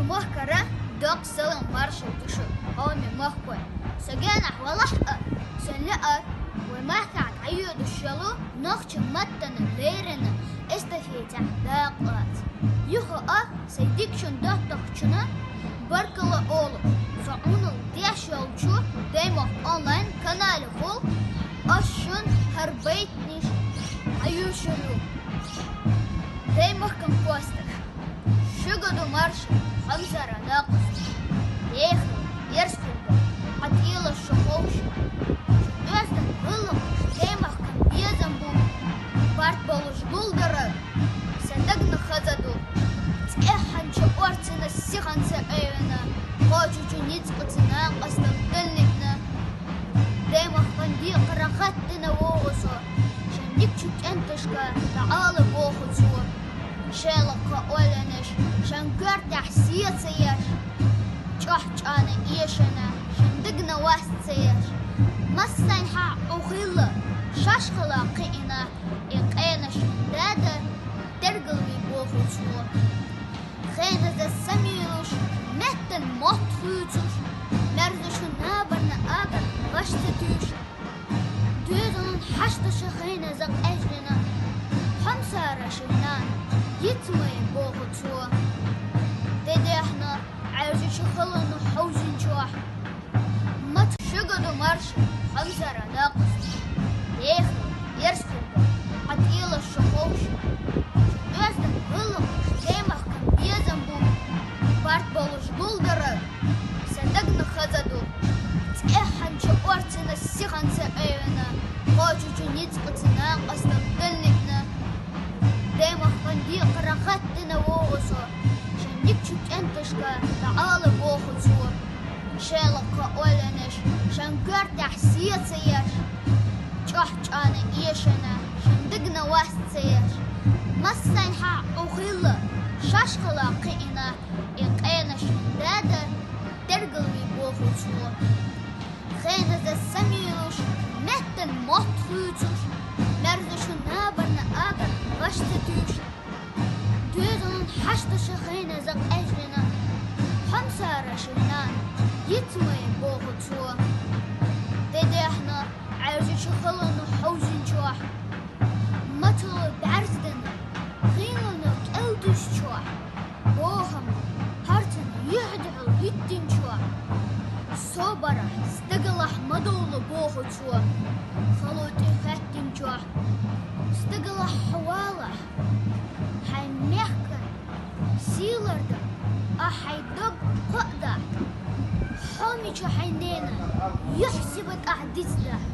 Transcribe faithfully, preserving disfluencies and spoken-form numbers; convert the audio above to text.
Мехкара докъ салам маршал ду шуьга, хьоме мехкахой. Со генахь валахь а, со лаьар, вай махкахь дӀайоьдуш йолу нохчийн маттана леррина эстафетехь дакъа лаца. Юха а сайн дикачун доттагӀчунна баркалла олуш, со Ӏуналла деш йолчу Даймохк онлайн каналехула ас шуна хӀара байтанаш хьоьхуш ю. Даймохкан косташ. Шуьга ду марша, хьомсара накъост. Дехар, ерс хир бу, хьан тӀелаш шу ховша. Оьзда гӀуллакхаш Даймохкан безам бу. Барт болуш гулдаран сан дагна хаза ду. ЦӀеххьана чу орцана сихонца айвина, кхочучу ницкъаца накъосталла даллигна. Даймохкан декхарах гӀаттина вогӀу со, шен дикачу кӀенташка дӀаала боху цо. Шелакха ойланаш шен коьртехь сецаеш, чохь чӀана эшана шен дагна вас ца еш. Массайнхьа Ӏу хилла, шаьш хала кхиъна, и къена шен дада тергал вий боху цо. Хеназа самийлуш, меттан мотт хуьйцуш, мерзачу набарна агар ваш ца туьйш. Доьзалан хьашташа хеназа къежлина, хьомсара шен нана йиц вай боху цо. Де дехна Ӏаьржачу халонна хьовзинчохь. Мат шуьга ду марша, хьомсара накъост. Дехар, ерс хир бу, хьан тӀелаш шу ховша. Оьзда гӀуллакхаш Даймохкан безам бу. Барт болуш гулдаран сан дагна хаза ду. ЦӀеххьана чу орцана сихонца айвина, кхочучу ницкъаца накъосталла даллигна. Даймохкан декхарах гӀаттина вогӀу со, шен дикачу кӀенташка дӀаала боху цо. Шелакха ойланаш шен коьртехь сецаеш, чохь чӀана эшана шен дагна вас ца еш. Массайнхьа Ӏу хилла, шаьш хала кхиъна, и къена шен дада тергал вий боху цо. Хеназа самийлуш, меттан мотт хуьйцуш, мерзачу набарна агар ваш ца туьйш. Доьзалан хьашташа хеназа къежлина, хьомсара шен нана йиц вай боху цо. Де дехна Ӏаьржачу халонна хьовзинчохь. Мацалла бӀаьрздина, гӀийлана кӀел дуьсучохь, бохама, харцана юьхьдуьхьал хӀиттинчохь. Собарахь стагалахь ма довла боху цо, хало тӀе хӀоьттинчохь. Стагалахь хьо валахь, хьайн мехкан сий лардан, ахь хьайн дог кхоъ дахь, хьоме чу хьайн дена юьхь-сибат ахь дицдахь.